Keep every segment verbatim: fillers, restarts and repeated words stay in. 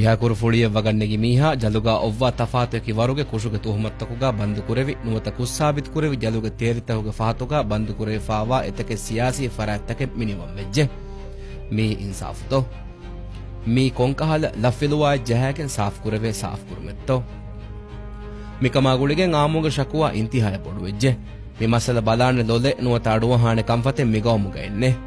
ރިހާކުރުފުޅިއެއް ވަގަށްނެގި މީހާ ޖަލުގާ އޮއްވާ ތަފާތު އެކި ވަރުގެ ކުށުގެ ތުހުމަތުތަކުގާ ބަންދުކުރެވި، ނުވަތަ ކުށް ސާބިތުކުރެވި ޖަލުގެ ތޭރިތަކުގެ ފަހަތުގާ ބަންދުކުރެވިފާވާ އެތަކެއް ސިޔާސީ ފަރާތްތަކެއް މިނިވަން ވެއްޖެ. މީ އިންސާފުތޯ؟ މީ ކޮންކަހަލަ ލަފިލުވާއެއް ޖަހާގެން ސާފުކުރެވޭ ސާފުކުރުމެއްތޯ؟ މިކަމާ ގުޅިގެން އާއްމުގެ ޝަކުވާ އިންތިހާޔަށް ބޮޑުވެއްޖެ. މި މައްސަލަ ބަލާނެ ލޮލެއް ނުވަތަ އަޑުއަހާނެ ކަންފަތެއް މިގައުމުގައެއް ނެތް.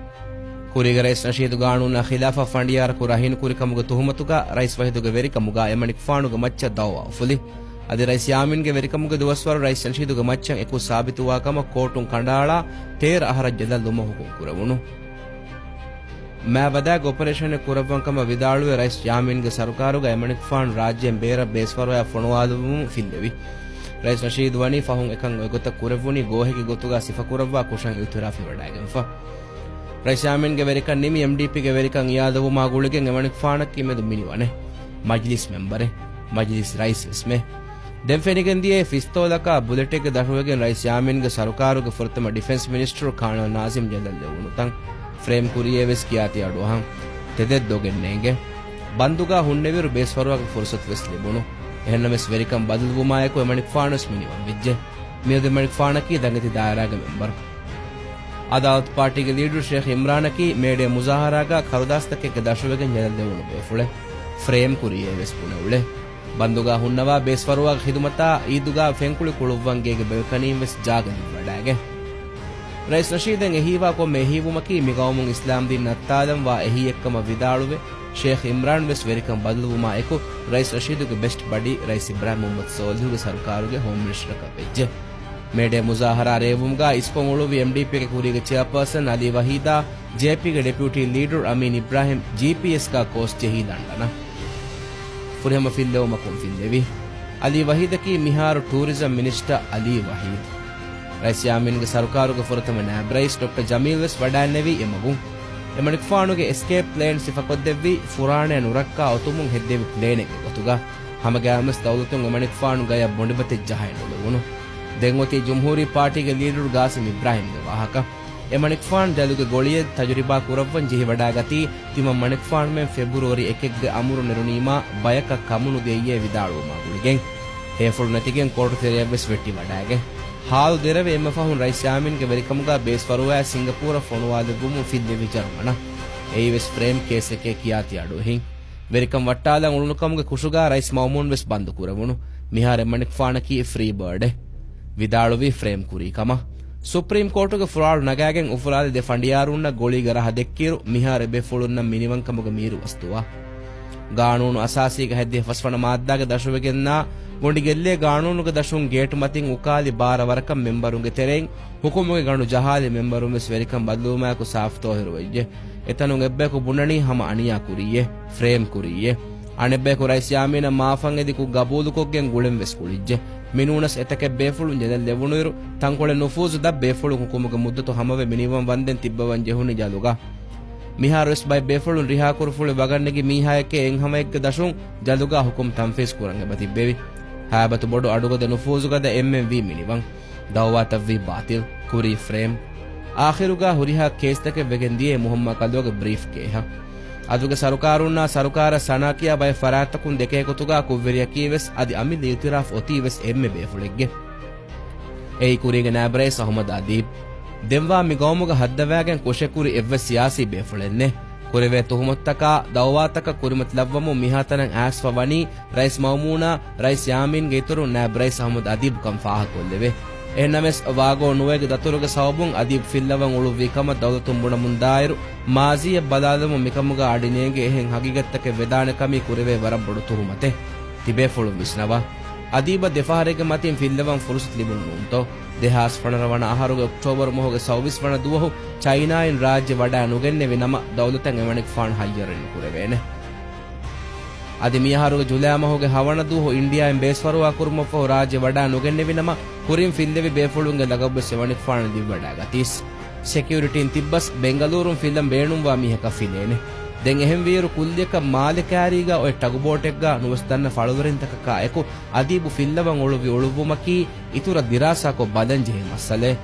ކުރީގެ ރައީސް ނަޝީދު ގާނޫނާ ޚިލާފަށް ފަނޑިޔާރަކު ރަހީނުކުރިކަމުގެ ތުހުމަތުގާ ރައީސް ވަހީދުގެ ވެރިކަމުގާ އެމަނިކުފާނުގެ މައްޗަށް ދައުވާ އުފުލި. އަދި ރައީސް ޔާމީންގެ ވެރިކަމުގެ ދުވަސްވަރު ރައީސް ނަޝީދުގެ މައްޗަށް އެކު ސާބިތުވާ ކަމަށް ކޯޓުން ކަނޑައަޅާ ތޭރަ އަހަރަށް ޖެލަށް ލުމަށް ހުކުމް ކުރެވުނު. މާބަދާގެ އޮޕަރޭޝަނެއް ކުރައްވަން ކަމަށް ވިދާޅުވެ، ރައީސް ޔާމީންގެ ސަރުކާރުގަ އެމަނިކުފާނު ރާއްޖޭން ބޭރަށް ބޭސްފަރުވާ ފޮނުވާލެއްވުމުން ފިއްލެވި. ރައީސް ނަޝީދު ވަނީ ފަހުން އެކަން އޮތްގޮތަށް ކުރެއްވުނީ ގޯހެއްގެ ގޮތުގަ ސިފަކުރައްވާ ކުށަށް އިއުތިރާފް ހިވަޑައިގެންފަ. ރައީސް ޔާމީންގެ ވެރިކަން ނިމި އެމްޑީޕީގެ ވެރިކަން އިއާދަވުމާ ގުޅިގެން އެމަނިކުފާނަކީ މެދު މިނިވަނެ މަޖްލިސް މެމްބަރެއް، މަޖްލިސް ރައީސް ވެސްމެ. ދެން ފެނިގެން ދިޔައީ ފިސްތޯލަކާ ބުލެޓެއްގެ ދަށުވެގެން ރައީސް ޔާމީންގެ ސަރުކާރުގެ ފުރަތަމަ ޑިފެންސް މިނިސްޓަރު ކާނަލް ނާޒިމް ޖެލަށް ލެވުނު ތަން. ފްރޭމް ކުރިޔޭ ވެސް ކިޔާތި އަޑުއަހަން. ތެދެއް ދޮގެއް ނޭނގެ. ބަންދުގާ ހުންނެވިއިރު ބޭސްފަރުވާގެ ފުރުސަތު ވެސް ލިބުނު. އެހެންނަމަވެސް ވެރިކަން ބަދަލުވުމާއެކު އެމަނިކުފާނު ވެސް މިނިވަން ވެއްޖެ. މިއަދު އެމަނިކުފާނަކީ ދަނގެތި ދާއިރާގެ މެމްބަރު. އަދާލަތު ޕާޓީގެ ލީޑަރު ޝޭޚް އިމްރާނަކީ މޭޑޭ މުޒާހަރާގާ ކަރުދާސްތަކެއްގެ ދަށުވެގެން ޖެލަށް ލެވުނު ބޭފުޅެއް. ފްރޭމް ކުރިޔޭ ވެސް ބުނެ އުޅެ. ބަންދުގާ ހުންނަވާ ބޭސްފަރުވާގެ ޚިދުމަތާ އީދުގާ ފެންކުޅި ކުޅުއްވަން ގޭގެ ބެލްކަނީން ވެސް ޖާގަ ލިބިވަޑައިގެން. ރައީސް ނަޝީދަށް އެހީވާ ކޮންމެ އެހީވުމަކީ މިގައުމުން އިސްލާމްދީން ނައްތާލަންވާ އެހީއެއްކަމަށް ވިދާޅުވެ، ޝޭޚް އިމްރާން ވެސް ވެރިކަން ބަދަލުވުމާ އެކު، ރައީސް ނަޝީދުގެ ބެސްޓް ބަޑީ ރައީސް އިބްރާހިމް މުހައްމަދު ސޯލިހުގެ ސަރުކާރުގެ ހޯމް މިނިސްޓަރަކަށް ވެއްޖެ. މޭޑޭ މުޒާހަރާ ރޭވުމުގާ އިސްކޮށް އުޅުއްވި އެމްޑީޕީގެ ކުރީގެ ޗެއާޕާސަން އަލީ ވަހީދާ، ޖޭޕީގެ ޑެޕިއުޓީ ލީޑަރު އަމީން އިބްރާހިމް ޖީޕީއެސްގާ ކޯސް ޖެހީ ލަންޑަނަށް. ފުރިހަމަ ފިއްލެވުމަކުން ފިއްލެވި. އަލީ ވަހީދަކީ މިހާރު ޓޫރިޒަމް މިނިސްޓަރ އަލީ ވަހީދު. ރައީސް ޔާމީންގެ ސަރުކާރުގެ ފުރަތަމަ ނާއިބް ރައީސް ޑޮކްޓަރ ޖަމީލް ވެސް ވަޑައިންނެވީ އެމަގުން. އެމަނިކުފާނުގެ އެސްކޭޕް ޕްލޭން ސިފަކޮށްދެއްވީ ފުރާނަޔަށް ނުރައްކާ އޮތުމުން ހެއްދެވި ޕްލޭނެއްގެ ގޮތުގަ. ހަމަގައިމުވެސް ދައުލަތުން އެމަނިކުފާނު ގަޔަށް ބޮނޑިބަތެއް ޖަހައެއް ނުލެވުނު. ދެން އޮތީ ޖުމްހޫރީ ޕާޓީގެ ލީޑަރު ގާސިމް އިބްރާހިމްގެ ވާހަކަ. އެމަނިކުފާނު ޖަލުގެ ގޮޅިއެއް ތަޖުރިބާ ކުރައްވަން ޖެހިވަޑައިގަތީ، ތިމަން މަނިކުފާނުމެން ފެބްރުއަރީ އެކެއްގެ އަމުރު ނެރުނީމާ ބަޔަކަށް ކަމުނުދިޔައީ ވިދާޅުވުމާ ގުޅިގެން. ހޭފުޅު ނެތިގެން ކޯޓު ތެރެޔަށްވެސް ވެއްޓިވަޑައިގެން. ހާލު ދެރަވެ އެންމެ ފަހުން ރައީސް ޔާމީންގެ ވެރިކަމުގާ ބޭސްފަރުވާއާ ސިންގަޕޫރަށް ފޮނުވާލެއްވުމުން ފިއްލެވި ޖަރުމަނަށް. އެއީވެސް ފްރޭމް ކޭސްއެކޭ ކިޔާތި އަޑުއެހިން. ވެރިކަން ވައްޓާލަން އުޅުނުކަމުގެ ކުށުގާ ރައީސް މައުމޫން ވެސް ބަންދު ކުރެވުނު. މިހާރު އެމަނިކުފާނަކީ ފްރީ ބާޑެއް. ވިދާޅުވީ ފްރޭމް ކުރީ ކަމަށް. ސުޕްރީމް ކޯޓުގެ ފުރާޅު ނަގާގެން އުފުރާލި ދެ ފަނޑިޔާރުންނަށް ގޮޅީގެ ރަހަ ދެއްކިއިރު، މިހާރު އެބޭފުޅުންނަށް މިނިވަންކަމުގެ މީރު ވަސްދުވާ. ގާނޫނު އަސާސީގެ ހަތްދިހަ ފަސްވަނަ މާއްދާގެ ދަށުވެގެންނާ ގޮނޑި ގެއްލޭ ގާނޫނުގެ ދަށުން ގޭޓު މަތިން އުކާލި ބާރަ ވަރަކަށް މެމްބަރުންގެ ތެރެއިން ހުކުމުގެ ގަނޑު ޖަހާލި މެމްބަރުން ވެސް ވެރިކަން ބަދަލުވުމާއެކު ސާފުތޯ އިރުވެއްޖެ. އެތަނުން އެއްބަޔަކު ބުނަނީ ހަމަ އަނިޔާ ކުރިއްޔޭ، ފްރޭމް ކުރިއްޔޭ. އަނެއްބަޔަކު ރައީސް ޔާމީނަށް މާފަށް އެދި ކުށް ގަބޫލުކޮށްގެން ގުޅެން ވެސް ގުޅިއްޖެ. މިނޫނަސް އެތަކެއް ބޭފުޅުން ޖެލަށް ލެވުނުއިރު، ތަންކޮޅެއް ނުފޫޒު ދަށް ބޭފުޅުން ހުކުމުގެ މުއްދަތު ހަމަވެ މިނިވަން ވަންދެން ތިއްބަވަން ޖެހުނީ ޖަލުގަ. މިހާރުވެސް ބައެއް ބޭފުޅުން ރިހާކުރުފުޅި ވަގަށްނެގި މީހާއެކޭ އެއްހަމައެއްގެ ދަށުން ޖަލުގާ ހުކުމް ތަންފީޒް ކުރަން އެބަ ތިއްބެވި. ހައިބަތު ބޮޑު އަޑުގަދަ ނުފޫޒުގަދަ އެންމެން ވީ މިނިވަން. ދައުވާތައްވީ ބާތިލް، ކުރީ ފްރޭމް. އާޚިރުގާ ހުރިހާ ކޭސްތަކެއް ވެގެން ދިޔައީ މުހައްމާ ކަލޯގެ ބްރީފް ކޭހަށް. އަދުގެ ސަރުކާރުންނާ ސަރުކާރަށް ސަނާ ކިޔާ ބައެއް ފަރާތްތަކުން ދެކޭ ގޮތުގާ ކުށްވެރިޔަކީ ވެސް އަދި އަމިއްލަ އިއުތިރާފް އޮތީ ވެސް އެންމެ ބޭފުޅެއްގެ. އެއީ ކުރީގެ ނާއިބް ރައީސް އަހުމަދު އަދީބް. ދެންވާ މި ގައުމުގަ ހައްދަވާގެން ކުށެއް ކުރި އެއްވެސް ސިޔާސީ ބޭފުޅެއް ނެތް. ކުރެވޭ ތުހުމަތުތަކާ، ދައުވާތަކަށް ކުރިމަތިލައްވަމުން މިހާތަނަށް އައިސްފަ ވަނީ ރައީސް މައުމޫނާ، ރައީސް ޔާމީންގެ އިތުރުން ނާއިބް ރައީސް އަހުމަދު އަދީބު ކަން ފާހަގަކޮށްލެވޭ. އެހެންނަމަވެސް، ވާގޯ ނުވައިގެ ދަތުރުގެ ސަބަބުން އަދީބު ފިއްލަވަން އުޅުއްވި ކަމަށް ދައުލަތުން ބުނަމުންދާއިރު، މާޒީއަށް ބަލާލަމުން މިކަމުގަ އަޑި ނޭނގޭ އެހެން ހަގީގަތްތަކެއް ވެދާނެ ކަމީ ކުރެވޭ ވަރަށް ބޮޑު ތުހުމަތެއް. ތިބޭފުޅުން ވިސްނަވާ. އަދީބަށް ދެފަހަރެއްގެ މަތިން ފިއްލަވަން ފުރުސަތު ލިބުނު ނޫންތޯ؟ ދެހާސް ފަނަރަ ވަނަ އަހަރުގެ އޮކްޓޯބަރު މަހުގެ ސައުވީސް ވަނަ ދުވަހު ޗައިނާއިން ރާއްޖެ ވަޑައި ނުގެންނެވި ނަމަ، ދައުލަތަށް އެމަނިކުފާނު ހައްޔަރެއް ނުކުރެވޭނެ. އަދި މިއަހަރުގެ ޖުލައި މަހުގެ ހަވަނަ ދުވަހު އިންޑިއާއިން ބޭސްފަރުވާ ކުރުމަށްފަހު ރާއްޖެ ވަޑައި ނުގެންނެވި ނަމަ، ކުރިން ފިއްލެވި ބޭފުޅުންގެ ލަގަބުވެސް އެމަނިކުފާނަށް ލިބިވަޑައިގަތީސް. ސެކިއުރިޓީން ތިއްބަސް، ބެންގަލޫރުން ފިލަން ބޭނުންވާ މީހަކަށް ފިލޭނެ. ދެން އެހެންވީއިރު، ކުއްލިއަކަށް މާލެ ކާރީގަ އޮތް ޓަގުބޯޓެއްގަ ނުވެސް ދަންނަ ފަޅުވެރިންތަކަކާ އެކު އަދީބު ފިއްލަވަން އުޅުއްވި އުޅުއްވުމަކީ އިތުރަށް ދިރާސާކޮށް ބަލަންޖެހޭ މައްސަލައެއް.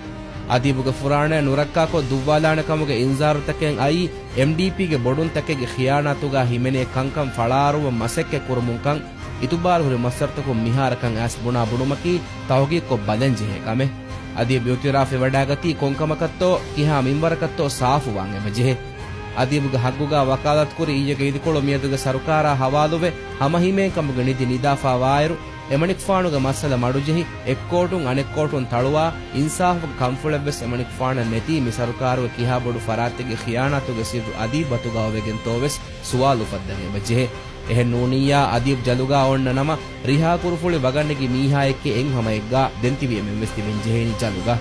އަދީބުގެ ފުރާނަޔަށް ނުރައްކާކޮށް ދުއްވާލާނެ ކަމުގެ އިންޒާރުތަކެއް އައީ، އެމްޑީޕީގެ ބޮޑުންތަކެއްގެ ޚިޔާނާތުގާ ހިމެނޭ ކަންކަން ފަޅާއަރުވަން މަސައްކަތް ކުރުމުންކަން، އިތުބާރު ހުރި މަސްދަރުތަކުން މިހާރަކަށް އައިސް ބުނާ ބުނުމަކީ ތަހުގީގުކޮށް ބަލަން ޖެހޭ ކަމެއް. އަދީބު އިއުތިރާފް ވެވަޑައިގަތީ ކޮންކަމަކަށްތޯ ކިހާ މިންވަރަކަށްތޯ ސާފުވާން އެބަޖެހޭ. އަދީބުގެ ހައްގުގާ ވަކާލާތުކުރި އިއްޔެގެ އިދިކޮޅު މިއަދުގެ ސަރުކާރާ ހަވާލުވެ، ހަމަހިމޭންކަމުގެ ނިދި ނިދާފާވާއިރު، އެމަނިކުފާނުގެ މައްސަލަ މަޑުޖެހި، އެއްކޯޓުން އަނެއްކޯޓުން ތަޅުވާ، އިންސާފުގެ ކަންފުޅެއްވެސް އެމަނިކުފާނަށް ނެތީ، މި ސަރުކާރުގެ ކިހާ ބޮޑު ފަރާތެއްގެ ޚިޔާނާތުގެ ސިއްރު އަދީބު އަތުގާ އޮވެގެންތޯވެސް ސުވާލު އުފައްދަން އެބަޖެހޭ. އެހެން ނޫނިއްޔާ، އަދީބު ޖަލުގާ އޮންނަ ނަމަ، ރިހާ ކުރުފުޅި ވަގަށްނެގި މީހާއެކޭ އެއްހަމައެއްގާ ދެން ތިބި އެމެންވެސް ތިބެން ޖެހޭނީ ޖަލުގަ.